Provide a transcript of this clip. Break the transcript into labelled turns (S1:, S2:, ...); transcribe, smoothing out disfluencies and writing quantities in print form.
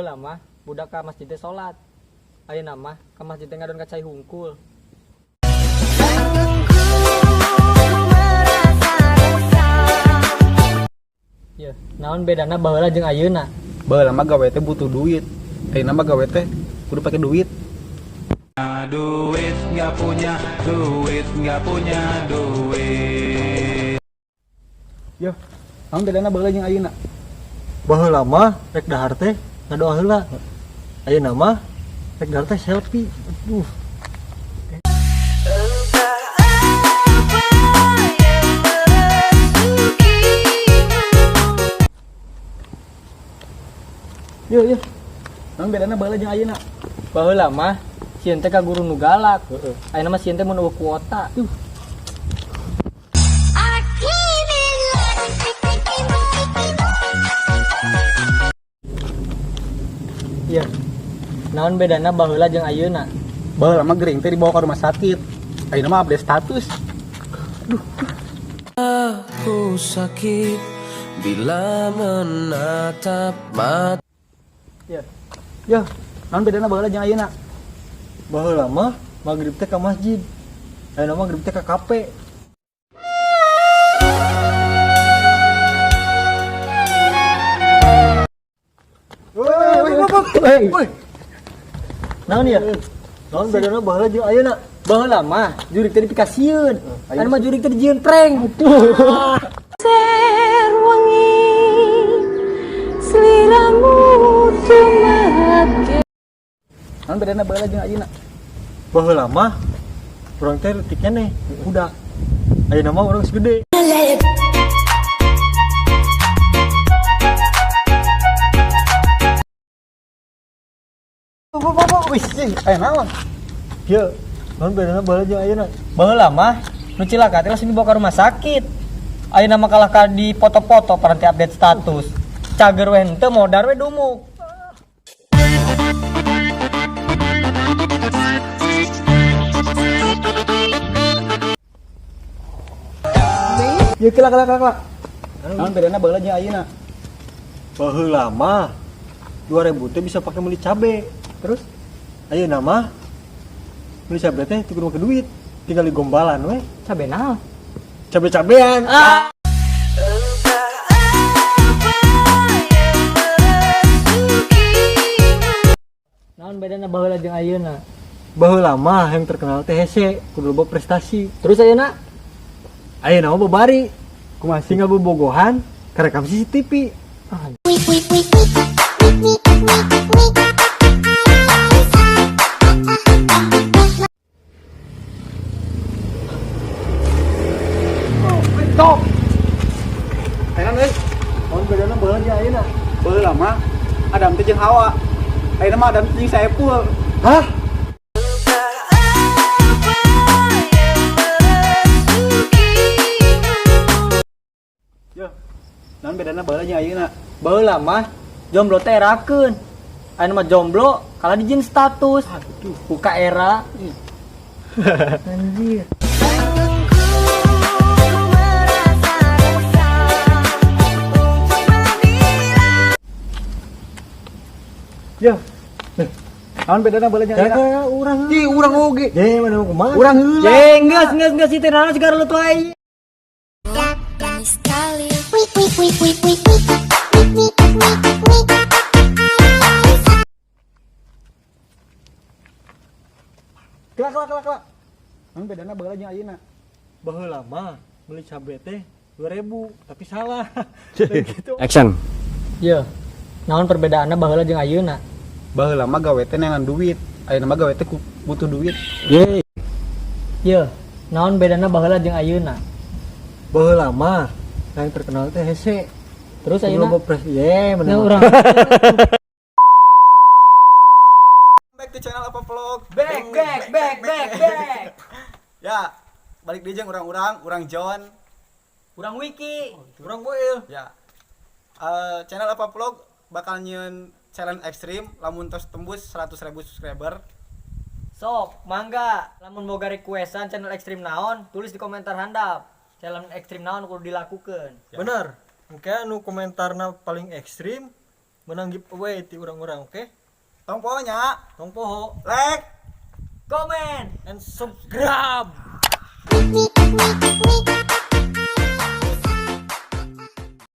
S1: Baheula mah budak ka masjid teh salat. Ayeuna mah ka masjid teh ngadon ka cai hungkul.
S2: Jantungku merasa resah.
S1: Yeuh, naon bedana baheula jeung ayeuna?
S3: Baheula mah gawe teh butuh duit. Ayeuna mah gawe teh kudu pake duit.
S4: Duit nggak punya, duit nggak punya duit.
S3: Yo, naon bedana baheula jeung ayeuna?
S5: Baheula mah rek dahar teh ngadoa heula. Ayeuna mah rek dahar teh selfie. Aduh.
S2: Entah apa yang merasukimu.
S3: Yo yo. Naon bedana baheula jeung ayeuna?
S1: Baheula mah sieun teh ka guru nu galak. Ayeuna mah sieun teh mun euweuh kuota. Tuh.
S2: I keep it like.
S1: Iya. Naon bedana baheula jeung ayeuna?
S3: Baheula mah gering teh dibawa ke rumah sakit. Ayeuna mah update status.
S6: Aku sakit bila menatap mata.
S1: Iya.
S3: Yo, naon bedana baheula jeung ayeuna?
S5: Baheula mah magrib teh ka masjid. Ayeuna mah magrib teh ka kafe.
S3: Woi,
S5: Woi,
S1: Naon ya?
S5: naon bedana baheula jeung ayeuna?
S1: Baheula mah jurik teh dipikasieun. Ayeuna mah jurik teh dijieun prank.
S2: Ser wengi sliramu tumake.
S3: Naon bedana baheula jeung ayeuna?
S5: Baheula mah urang teh leutik keneh, budak. Ayeuna mah urang geus gede.
S3: Wih, aya naon?
S5: Ye, naon bedana baheula jeung ayeuna?
S1: Baheula mah nu cilaka teh langsung dibawa ke rumah sakit. Ayeuna mah kalah ka di foto-foto paranti update status. Cager we henteu modar we dumuk.
S3: Yo kela kela kela kela. Naon bedana baheula jeung ayeuna?
S5: Baheula mah 2000 teh bisa pakai beli cabe.
S3: Terus
S5: ayeuna mah beli cabe teh teu kudu make duit, tinggal digombalan we.
S1: Cabe naon?
S5: Cabe-cabean.
S1: Ah.
S2: Entah apa yang merasukimu.
S1: Naon bedana baheula jeung ayeuna?
S5: Baheula mah yang terkenal teh hese, kudu loba prestasi.
S1: Terus ayeuna?
S5: Ayeuna mah babari.
S3: Kumaha sih?
S5: Tinggal bobogohan, karekam CCTV.
S1: Ah,
S3: Stop. Ayeuna euy,
S5: Naon bedana baheula jeung ayeuna?
S3: baheula mah Adam teh jeung Hawa. Ayeuna mah Adam teh jeung Saepul.
S5: Hah?
S2: Entah apa yang merasukimu.
S3: Yo. Naon bedana baheula jeung ayeuna?
S1: Baheula mah jomblo teh erakeun. Ayeuna mah jomblo kalah dijieun status.
S3: Aduh.
S1: Buka era. Anjir.
S2: Jantungku merasa resah untuk membilang.
S3: Yo. Naon bedana baheula jeung ayeuna?
S5: Jaga urang.
S3: Ih, urang oge.
S5: Je, mana mau kumaha?
S3: Urang heula.
S1: Jeng, geus geus geus ieu teh naon sigara lu tuh ai.
S2: Manis sekali.
S3: Kela kela kela kela. Naon bedana baheula jeung ayeuna?
S5: Baheula mah beli cabe teh 2000, tapi salah. Gitu.
S6: Action.
S1: Ye. Naon perbedaanna baheula jeung ayeuna?
S3: Baheula mah gawe teh neangan duit. Ayeuna mah gawe teh butuh duit.
S6: Yeay.
S1: Ye. Naon bedana baheula jeung ayeuna?
S5: Baheula mah yang terkenal teh hese.
S1: Terus
S5: Kudu
S1: ayeuna?
S5: loba prestasi. Ye, mana
S1: Nah,
S5: mah.
S1: urang.
S3: Back to channel apa vlog?
S1: Back back back back back.
S3: Ya, balik deui jeung urang-urang, urang John.
S1: Urang Wiki.
S5: Urang boel.
S3: Ya. Channel apa vlog bakal nyieun challenge ekstrim lamun tos tembus 100.000 subscriber.
S1: Sok, mangga lamun boga requestan channel ekstrim naon, tulis di komentar handap. Challenge ekstrim naon kudu dilakukeun.
S5: Bener. Engke anu komentarna paling ekstrim Menang giveaway ti urang-urang, oke?
S3: Tong poho nya.
S5: Tong poho.
S3: Like.
S1: Komen.
S5: And subscribe.
S2: Me, me, me.